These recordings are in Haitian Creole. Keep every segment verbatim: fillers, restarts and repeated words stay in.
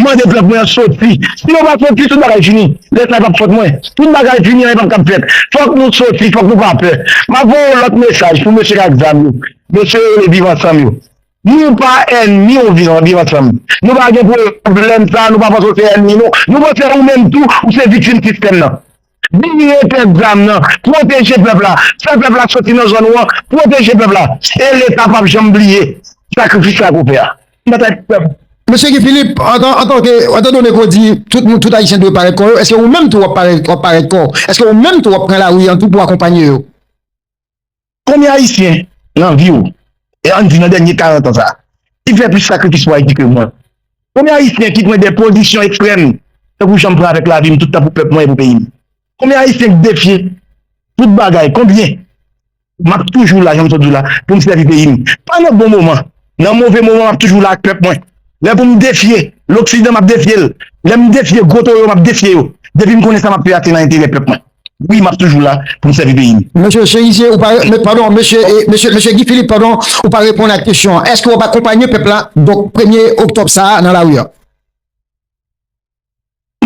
mande pèp mwen an soti. Si yo pa soti, tout bagay fini. Lè sa a p ap fòt mwen. Tout bagay fini, anyen p ap kab fèt. Fòk nou soti, fòk nou pa pè. M ap voye yon lòt mesaj pou mesye k ak zam yo. Mesye yo rele Viv Ansanm yo. Nou pa ènmi ou Viv, Viv Ansanm. Nou pa gen pwoblèm sa, nou pa panse w se ènmi nou. Nou panse ou menm tou, ou se viktim sistèm nan. Bliye tèt zam nan, pwoteje pèp la, fè pèp la soti nan zòn ou an, pwoteje pèp la. E Leta p ap janm bliye sakrifis sa ke w fè a. Batay pou pèp. Mesye Guy Philippe, antan, antan ke, antan done ke w di tout moun, tout Ayisyen dwe parèt kò yo, èske ou menm tou w ap parèt, w ap parèt kò w? Èske ou menm tou w ap pran lari an tou pou akonpanye yo? Konbyen Ayisyen nan vi w, e ann di nan dènye karant an sa a, ki fè plis sakrifis pou Ayiti ke mwen? Konbyen Ayisyen ki pran de pozisyon ekstrèm, tankou jan m pran avèk lavi m tout tan pou pèp mwen e pou peyi m? Konbyen Ayisyen ki defye tout bagay? Konbyen? M ap toujou la, jan m sot di w la, pou m sèvi peyi m. Pa nan bon moman, nan move moman, m ap toujou la ak pèp mwen. Lè pou m defye Loksidan, m ap defye l. Lè m defye gwo toyo, m ap defye yo. Depi m konnen sa m ap fè a, se nan enterè pèp mwen. Wi, m ap toujou la pou m sèvi peyi m. Mesye Chérisier, ou pa, men, padon, mesye, eh, mesye, mesye Guy Philippe, padon, ou pa reponn ak kesyon an. Èske w ap akonpanye pèp la, donk, premye oktòb sa a nan lari a?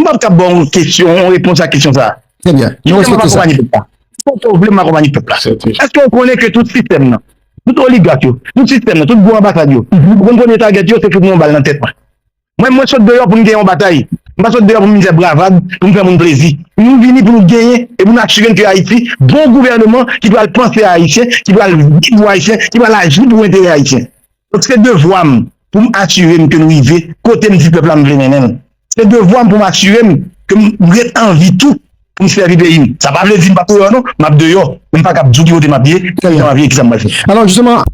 M p ap kab ba w yon kesyon, yon repons a kesyon sa a. Trè byen. Kisa m ap akonpanye pèp la? Kisa w vle m akonpanye pèp la? Èske w konnen ke tout sistèm nan, tout oligak yo, tout sistèm nan, tout gwo anbasad yo, ou konn premye tagèt yo, se fout mwen yon bal nan tèt mwen. Mwen, mwen sot deyò pou m genyen yon batay. M pa sot deyò pou m vin fè bravad, pou m fè moun plezi. Nou vini pou nou genyen e pou nou asire n ke Ayiti, bon gouvèneman ki pral panse a Ayisyen, ki pral viv pou Ayisyen, ki pral aji pou enterè Ayisyen. Donk, se devwa m pou m asire m ke nou rive kote m di pèp la m vle mennen l. Se devwa m pou m asire m ke m ret an vi tou pou m sèvi peyi m. Sa pa vle di m p ap deyò non, m ap deyò. Men m pa kab di w ki kote m ap ye, kisa m ap ye, kisa m pral fè. Alò, jisteman,